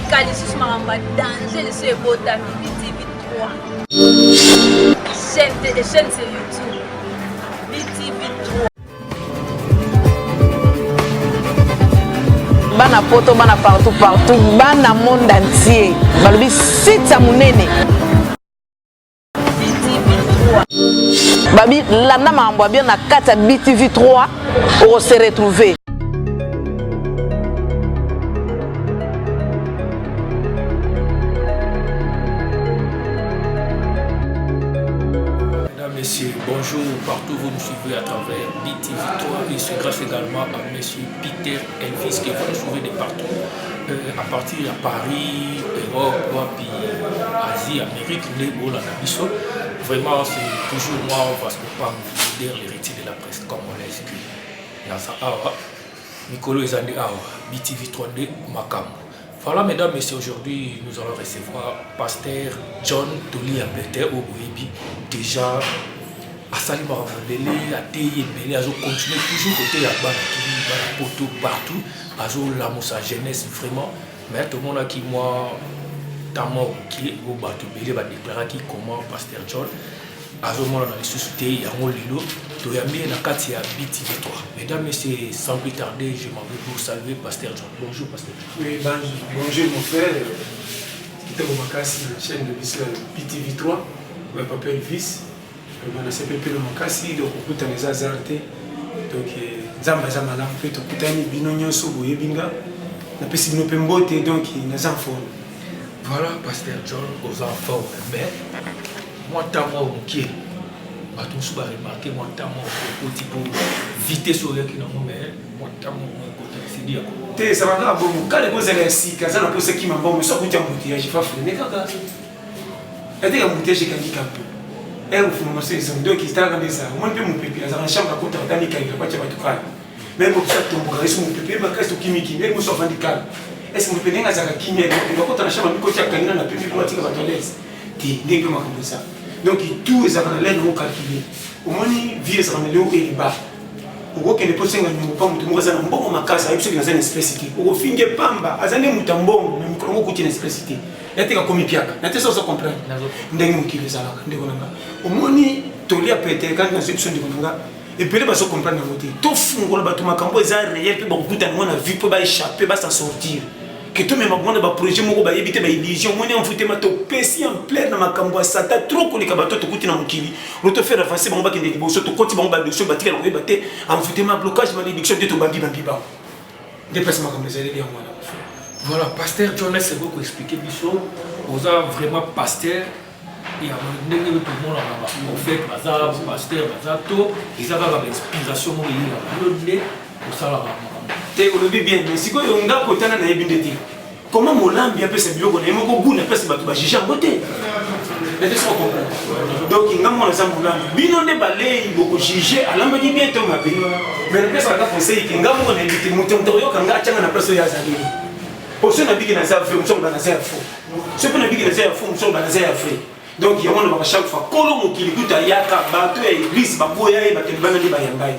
sika lisusu makambo ya danger lisusu ebotami BTV 3 chaîne chaîne sur YouTube BTV 3. Bana poto bana partout partout bana monde entier balobi site ya monene babi landa makambo ya bien na kati ya btv 3 okose retrouver. Mesdames, Messieurs, bonjour partout vous nous suivez à travers BTV3 et c'est grâce également à Monsieur Peter Elvis qui vous nous suivez de partout, à partir ya Paris, Europe, wapi, Asie, Amérique, nde bolanda biso. Vraiment, c'est toujours moi, Vasco Pam, leader, l'héritier de la presse congolaise que naza awa. Mikolo eza nde awa, BTV 3 nde makambo. Voilà, mesdames, messieurs, aujourd'hui, nous allons recevoir Pasteur John Toli Abete oyo boyebi déjà asali makambo ebele, ateyi ebele, azocontinue toujours koteya bana kini, bana poto, partout, azolamusa jeunesse vraiment. Mais tomonaki mwa temps moko mokie oyo bato ebele badeklaraki comment Pasteur John azomonana lisusu te. Yango lelo toyambi ye na kati ya BTV 3. Mesdames, messieurs, sans plus tarder, je m'en vais pour saluer Pasteur John. Bonjour Pasteur John. Oui, bonjour mon frère. Kitoko makasi na chaîne de biso ya BTV 3 ya Papa Elvis. Vraiment nasepeli mpe na makasi, donc kokutana eza hasard te. Donc Nzambe aza malamu mpe tokutani bino nyonso boyebi nga, napesi bino mpe mbote, donc naza en forme. Voilà Pasteur John, oza en forme, mais mwa ntango oyo mokie bato mosusu baremarke mwa ntango okoti mpo vitesse oyaki nango, mais mwa ntango okota esili ya te ezalaka kaka bongo. Kala ekozala ya sika, aza na mposa kima mbongo, so akuti embouteillage fa freine kaka ateka embouteillage ekangi kampo ere kofungama so ezongi. Donc etalaka nde ezala omoni mpe mopepe azalaka na chambre akotaka ata mikangela kwatya bato kala me moto atombokaka eso mopepe makasi tokimikimi ere moso avandi kala ese mopepe ndenge azalaka kimia akota na chambre mikoti akangina na pembe mpo atika bato alaise te ndenge mpe makambo eza. Donc tout ezalaka na lere nango calcule. Omoni vie ezalaka na leo eliba okokende mpo osenga nyongo mpa moto moko aza na mbongo makasi, ayebi soki naza na espèce te, okofinge pamba aza nde moto ya mbongo na mikolo yango okuti na espèce te yateka komi piaka na te. So ozo comprendre ndenge mokili ezalaka ndeko na nga. Omoni tolia pete kandi nazwi biso ndeko na nga ebele bazo comprendre yango te. Tofungola bato makambo eza réel mpe bakokutana yango na vie mpo baéchappe basa sortir ke tomema bango na baprojet moko bayebi te baillusion. Omoni envoûtement topesi ampleur na makambo ya satan trop koleka bato tokuti na mokili lo tofaire avancer bango bakende liboso, tokoti bango badossier batikala koyeba te envoûtement, blocage, malédiction nde tobambi bambi bango nde place makambo ezaleli yango wana. Voilà, Pasteur John, est-ce que vous expliquer biso oza vraiment pasteur ya ndenge tomonaka baprophète baza pasteur baza to eza kaka bainspiration moko eyelaka yo nde osalaka makambo? Te, olobi bien, mais sikoyo nga kotana nayebi nde te comment molambi apesa biloko na ye moko goût na place bato bajuge yango te nete soko comprendre. Donc nga mwana aza molambi, bino nde balei bokojuge alambaki bien to mabe, mais napesaka conseil ke nga moko nayebi te moto moto akoyoka nga atianga na place oyo azali. Po so nabiki naza vrai, mosu aloba naza ya faux, so mpe nabiki naza ya faux, mosu aloba naza ya vrai. Donc yango nalobaka chaque fois, kolo mokili kuta ayaka, bato ya église baboya ye, bato libanda nde bayamba ye.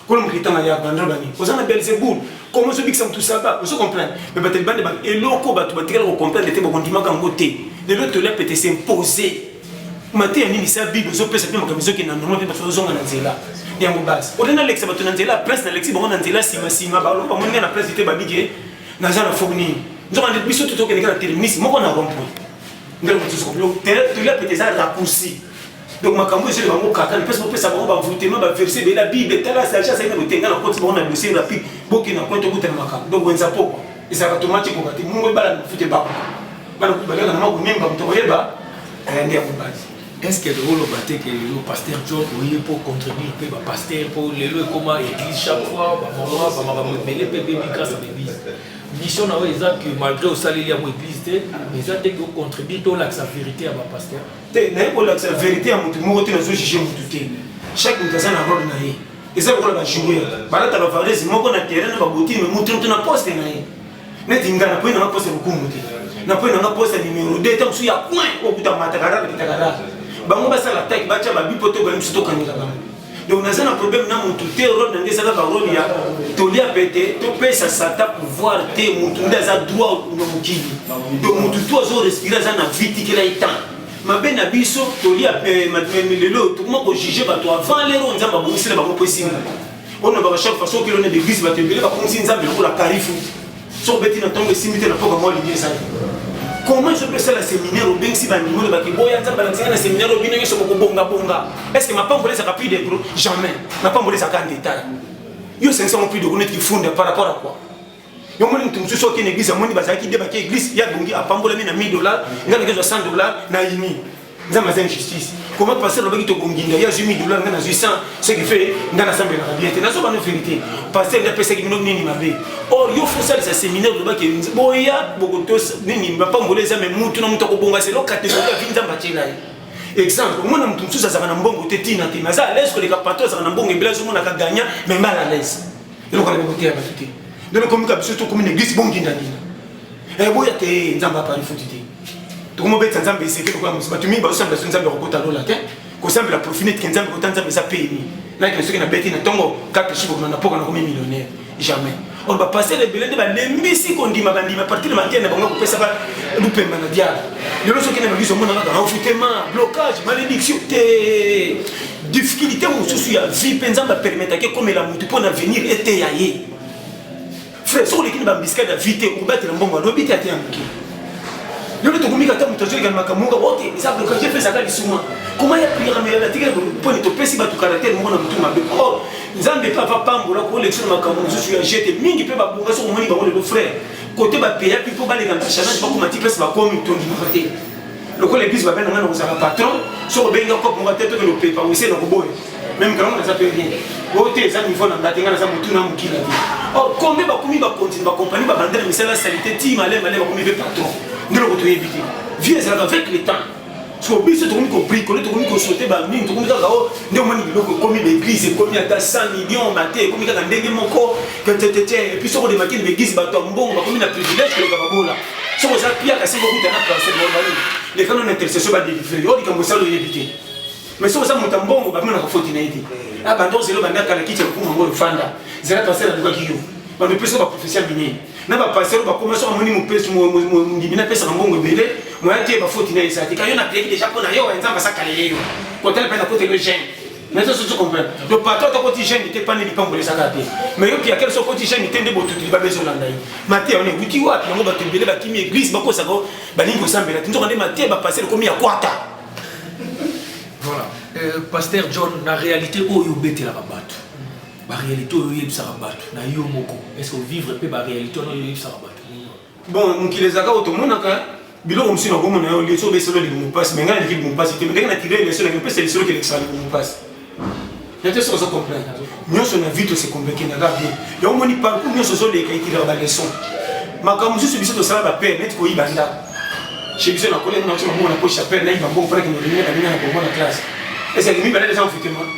Kolo mokili ntango ayaka bandro bani oza na Belzebul komo ozobikisa motu saba, ozo comprendre, mais bato libanda eloko bato batikala kocomprendre te, bakondimaka yango te. Lelo tolia pete s'impose mateya nini sa Bible ozopesa mpe makambo ezokende na normal mpe bato bazozonga na nzela yango base ote nalekisa bato na nzela prince, nalekisi bango na nzela nsima baloko bamoni ngai na place te, babike naza na fo nini. Nzoka nde biso to tokende kaka na terminus moko na rond point ndenge mosusu tolia pete eza raccourci. Donc makambo ezeli bango kaka mpesi bopesa bango bavoutema baverse ebele ya Bible. Tala sage azali na botenga na koti bango na dossier rapide bokende na coin tokutana makambo. Donc wenza pokwa ezalaka tomati ekoka te mungo ebala na mafuta ebako bana baliaka na makunemba moto akoyeba nde yango base. Est ce que oloba te ke lelo Pasteur John oye mpo contredire mpe bapaster, mpo lelo ekoma église chaque fois bamama bamakambo ebele mpe ebebi grâce à l'église? Mission na yo eza que malgré osaleli yango église te, mais eza te ke ocontribuer to olakisa vérité ya bapaster? Te, naye kolakisa vérité ya motu moko te, nazojuge motu te. Chaque moto aza na role na ye, eza lokola bajoueur balataka varese moko na terrain na babotine, motu motu na poste na ye. Neti nga napoyi nanga poste ya lokumu te, napoyi nanga poste ya numero 2 ta mosusu ya coin okuta mataka rare kitaka rare bango basala atake batya babi mpo tobani biso tokangela bango. Donc naza na problème na mutu te, role na ngai ezaka ba role ya tolia pete, topesa satan pouvoir te, mutu nde aza droit na mokili. Donc mutu to azo respirer aza na vie tikela ye temps. Mabe na biso tolia eh, lelo tokoma ko juger bato avant lero Nzambe abongisela bango po esimba. Oyo na baka chaque fois soki okeli na église bato ebele bakomisi Nzambe lokola karifu. Soki obeti na ntongo esimbi te na mpoka mwa lingi ezali. Comment je peux sala séminaire obengisi bandimi oyo baki boya Nzambe alakisi nga na séminaire oyo bino nyonso bokobongabonga. Est ce que mapamboli ezalaka plus de gros? Jamais. Mapamboli ezalaka en détail. Yo osangisa yango plus de gros neti kifunda par rapport à quoi? Yo omoni moto mosusu okende église amoni bazalaki nde bake église ye abongi apambolami na 1000 dollars ngai nakezwa 100 dollars na yini. Nzambe aza injustice. Comment pasteur alobaki tokonginda ye azwi 1000 dollars ngai nazwi 100 ce qui fait ngai nasambelaka bien te. Nazo bano vérité. Pasteur nde apesaki bino nini mabe. Or yo faut osalisa séminaire olobaki boya bokotosa nini mapamboli eza me mutu na mutu akobonga selo catégorie ya vie Nzambe atiela ye. Exemple, omona mutu mosusu azalaka na mbongo te tina te, mais aza à l'aise koleka patron azalaka na mbongo ebele azomonaka gagnant mais mal à l'aise. Eloko na koteya bato te. Nde lokomi ka biso tokomi na église bonginda-nginda. Eh boya te Nzambe apari futi te. Tokomobetisa Nzambe eseke lokola mosusu. Bato mingi bazosambela soki Nzambe akokota lola te. Kosambela profit neti ke Nzambe kota Nzambe eza PMI. Nake soki nabeti na ntongo 4 chiffres na poka nakomi millionnaire. Jamais. Or ba pasteur ebele nde balembisi kondima bandima partir na mateya na bango kopesaka lupemba na diable. Lelo soki na église omona kaka envoûtement, blocage, malédiction te. Difficulté mosusu ya vie mpe Nzambe apermetaki ekomela motu mpo na avenir eteya ye. Frère, soki oleki na bambiskade ya vie te, okobatela mbongo alobi te ate ya moke. Lelo tokomi kata moto azoleka na makambo moko ote eza blocage mpe ezalaka lisuma. Comment ya prière mais atikali mpo ni topesi bato caractère moko na motu mabe. Or Nzambe mpe ava pambola kolekisa na makambo mosusu ya jete mingi mpe babonga soki omoni bango lelo frère kote bapeyapi mpo baleka na challenge bakoma ti place bakomi tondimaka te. Lokola église babenda nga na kozala patron soki obengi nga kope moko te tokende opepa wese na koboya meme kalongo naza pe rien oyo te eza niveau na nga te nga naza motu na mokila te or combien bakomi bakonzi na bakompagnie babanda na misala ya salite ti malem malem bakomi pe patron nde loko toyebi te vie ezalaka avec le temps so biso tokomi kobricole tokomi kosote banini tokomi kaka o nde omoni biloko ekomi baeglise ekomi ata 100 million mate ekomi kaka ndenge moko tetetete epuis soki odemaki na baeglise bato ya mbongo bakomi na privilège koleka babola soki oza piaka soki okuta na français normali leka no na intercession badelivre yo likambo esala oyebi te mais soki oza moto ya mbongo bamonaka foti na ye te ah, banda ozela banda kala kiti ya lokumu yango efanda zela pasteur alukaki yo bando pesa baprofesi ya minene na bapasteur bakoma soki amoni mopesi mondimi napesaka mbongo ebele moya te bafoti na ye eza te kayo na prieki deja mpo na yo ya nzambe asakalele yo kotala mpe nakoteli yo gene mais ça tu comprends donc patron atako ti jeune te pani lipambola ezaka te mais yo piakele soki okoti jeune te nde botutu libabe ezolanda yo mateya wana ewuti wapi yango bato ebele bakimi église bakosaka balingi kosambela te nzoka nde mateya bapasteur ekomi ya kwata. Voilà. Euh, pasteur John, na réalité oyo obetelaka bato ba réalité oyo oyebisaka bato na yo moko est ce que ovivre mpe ba réalité wana oyo oyebisaka bato? Bon, mokili ezalaka oyo tomonaka biloko mosusu nakomona yo liso obeselo libumu mpasi me ngai naleki libumu mpasi te ndenge na tire leso naki opesa lisolo kelekisaka libumu mpasi na te soki ozo comprendre nyonso na vie tose comprendaka bien yango omoni parcours nyonso ozoleka etiraka baleson makambo mosusu biso tosala bapere neti koyiba ndako chez biso na koleka na mbongo na poche ya pere nayiba mbongo mpona kende olingi baninga na bongo na classe ezalaki mibale eza envoûtement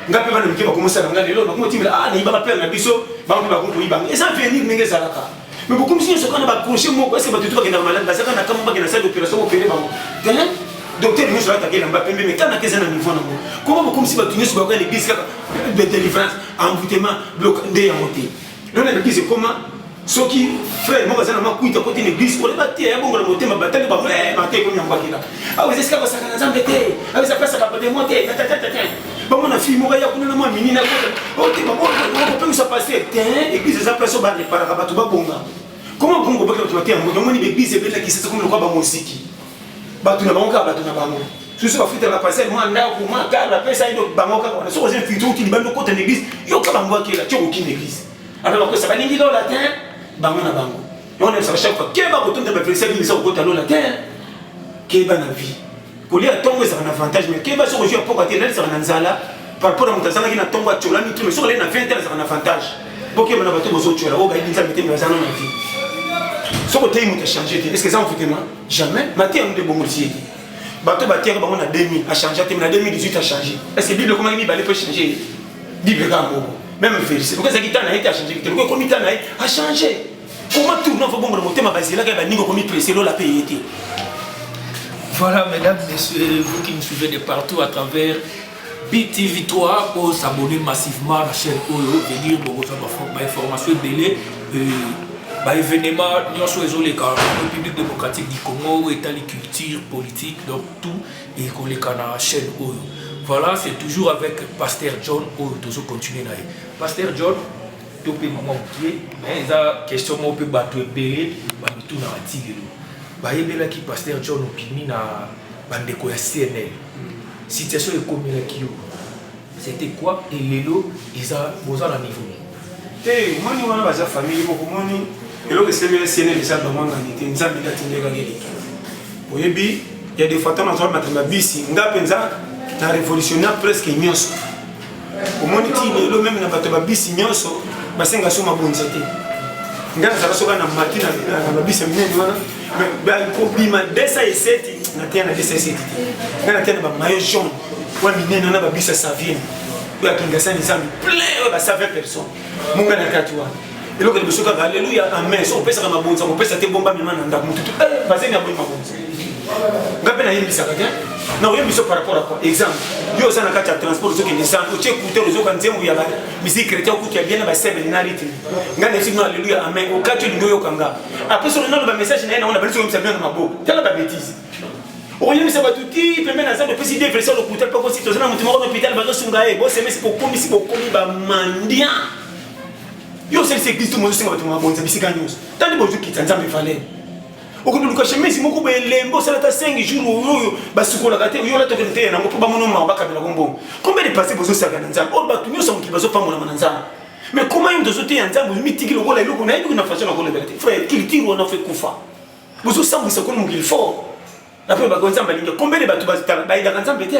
nga mpe bana mike bakomosala nga lelo bakomotimbela ah nayibaka pere na biso bango mpe bakomi koyiba nga eza avenir ndenge ezalaka mais bokomisi nyonso kaka na bacrochet moko eske bato tu bakendaka malade bazaka na kama bakenda sale d'opération opere bango te docteur nyonso alataka elamba pembe mais kaka eza na niveau nango koma bokomisi bato nyonso bakoya na église kaka délivrance envoûtement bloc nde yango te lelo na église ekoma soki frère moko aza na makuita akoti na église ole bateya ya bongo na motema batali bango eh, mateya ekomi yango akela awa eza esika basaka na nzambe te awa eza place ya bademo te tatatata bamona fille moko aya kuna na mwa minini akota ote bakopengisa paster te église eza place oyo bareparaka bato babonga koma bongo baki bato bateya yango omoni baeglise ebelaki sasa komi lokola bamoziki bato na bango kaka bato na bango susu bafutelaka paster mwa ndako mwa kar bapesa ye bango kaka wana soki oza infiltre uti libanda okota na église yoka bango akela ti okoki na église ata bakosa balingi lola te bango na bango yango nayebisaka chaque fois keba kotonda baverse bimisa kokota lola te keba na vie kolia ntongo ezalaka na avantage mais keba soki ozwi ya pokwa te elalisaka na nzala par rapport na moto azangaki na ntongo atyolami te mais soki alei na 20 heures ezalaka na avantage bokeba na bato bozotyola oyo bayebi nzambe te mais baza nano na vie soki oteyi moto achange te est ce que eza envoûtement jamais mateya yango nde ebongolisi ye te bato bateyaka bango na 2000 achange te mais na 2018 achange est ce que bible ekomaki mibale mpo echange bible kaka moko même verset lokola ezalaki ntango na ye te achange te lokola ekomi ntango na ye achange Comment tourner faut bongo na motema bazelaka ya baninga okomi presse lola pe ye te. Voilà, mesdames, messieurs, vous qui nous suivez de partout à travers BTV3 pour s'abonner massivement à la chaîne oyo venir bokozwa ba information ebele ba événement nyonso ezoleka na République démocratique du Congo etali culture politique, donc tout ekoleka na chaîne oyo. Voilà, c'est toujours avec Pasteur John oyo tozo continuer na ye. Pasteur John, to mpe mama mokie, mais eza question moko mpe bato ebele bamitunaka ti lelo. Bayebelaki Pasteur John obimi na bandeko ya CNL, situation ekomelaki yo, c'était quoi? Et lelo eza boza na niveau nini? Te, omoni wana baza famille moko. Omoni eloko esemeli CNL eza bamwangani te. Nzambe nde atindekaki eleki. Oyebi, ya des fois ntango nazwa makambo ya bisi, nga mpenza na révolutionnaire presque nyonso. Omoni ti lelo, même na bato ya babisi nyonso basenga so mabonza te. Nga nazala soka na mati na babisi ya minene wana kobima 207, nateya na 207 te. Nga nateya na bamaillot jaune wa minene wana, babisi ya Savine oyo akingasani Nzambe plein, oyo ba 120 personnes monga na kati wana. Eloko liboso kaka alleluya, amen. So opesaka mabonza, kopesa te, bomba, mema na ndako. Motutu bazeni ya boyi mabonza, nga mpe nayembisaka te. Na oyembi so par rapport à quoi? Exemple, yo oza na kati ya transport, ozokende zando, otie écouteur, ozoka nzembo ya musique chrétien, okuti ya bien na basebele na rythme. Nga nayebisi bino alleluya, amen. Okati olingi oyoka nga, après soki naloba message na ye nango na bandisi koyebisa bino na maboko. Tala babêtises, okoyebisa bato ti pembe na Nzambe, opesi de version lokuta mpe kosi toza na motu moko na hôpital, bazosunga ye, bosemesi, bokomisi, bokomi bamandian. Yo osalisi église to mozosenga bato mabonza bisika nyonso. Tandi bozokita Nzambe valeur, okoluka chemise moko boye elembe, osala ata 5 jours oyo basukolaka te, yo olatokende te yango mpo bamona mawa, bakabelako mbongo. Combien de passé bozosaka na Nzambe oyo bato nyonso ya mokili bazopambolama na Nzambe? Mais comment yo moto ozoteya Nzambe, omitiki lokola eloko nayebi na façon nakolobela te? Frère, culture wana fo ekufa. Bozosambwisa kolo mokili fort. Après bako Nzambe alingi combien de bato bayedaka Nzambe te?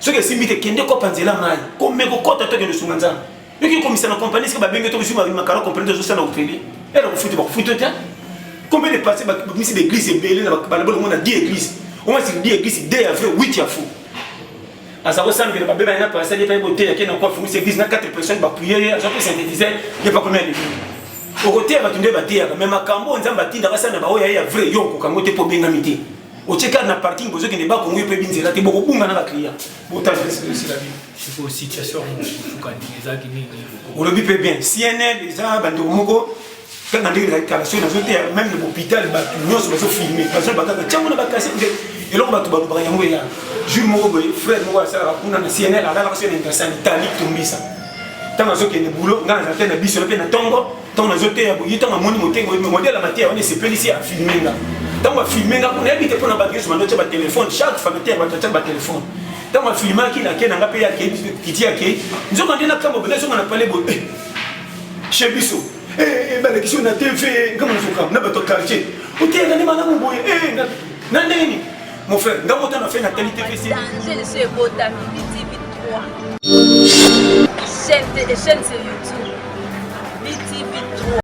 Soki esimbi te, kende kopa nzela mai, kome kokɔta, tokende osunga Nzambe. Yoki komisa na compagnie sika babenge to biso makaro compagnie, tozosala ofele ela kofuta, bakofuta te. Combien de passé bamisi baeglise ebele na balabala? Omona 10 église, omona siki 10 église, 2 ya vrai, 8 ya faux. Aza kosambela, babebani na pasali ye mpe boteya ke na kwa afungisi église na 4 personnes, baprier ye, azwa mpe synthétiseur ye pa komi aleli. Okoteya bato nde bateyaka, mais makambo oyo Nzambe atindaka asala na baoyo ya ye ya vrai, yo okokango te mpo obengami te. Otie kaka na parking, bozokende bakongo, yo mpe binzela te, bokobunga na baclient. Botala bino. Sikoyo situation mosuka ndenge ezalaki nini? Olobi mpe bien. CNL eza bandeko moko kaka ndenge ezalaki kala. Soki nazoteya même na hôpital, bato nyonso bazofilme, bazoloba kaka tiango na bakase nde eloko bato balobaka yango. Eya jour moko boye, frère moko asalaka kuna na CNL, alalaka so na Ingasani, Tali Tombisa. Ntango azokende boulot, ngai naza te na biso mpe na ntongo. Ntango nazoteya boye, ntango amoni motengo modèle ya mateya wana esepelisi, afilme nga. Ntango afilme nga, nayebi te mpona bato nyonso bandotia batelefone, chaque fois te bato atia batelefone. Ntango afilmaki, nake na nga mpe ye kiti akei, nzoka nde nakambo boye, nazonga na pale boye chez biso, balakisi yo na TV. Ngambo nazokamba na bato ya quartier, oteyaka nde malamu boye na ndenge nini? Mon frère, nga moto na fe natali TV. Danger liso ebotami BTV 3 chaîne, chaîne c'est YouTube BTV 3.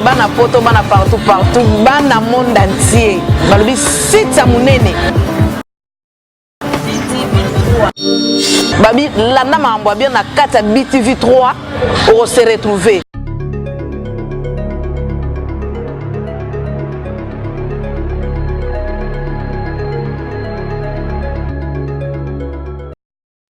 Bana poto, bana partout partout, bana monde entier, balobi site ya monene. BTV 3. Babi landa makambo ya bien na kati ya BTV 3, okose retrouver.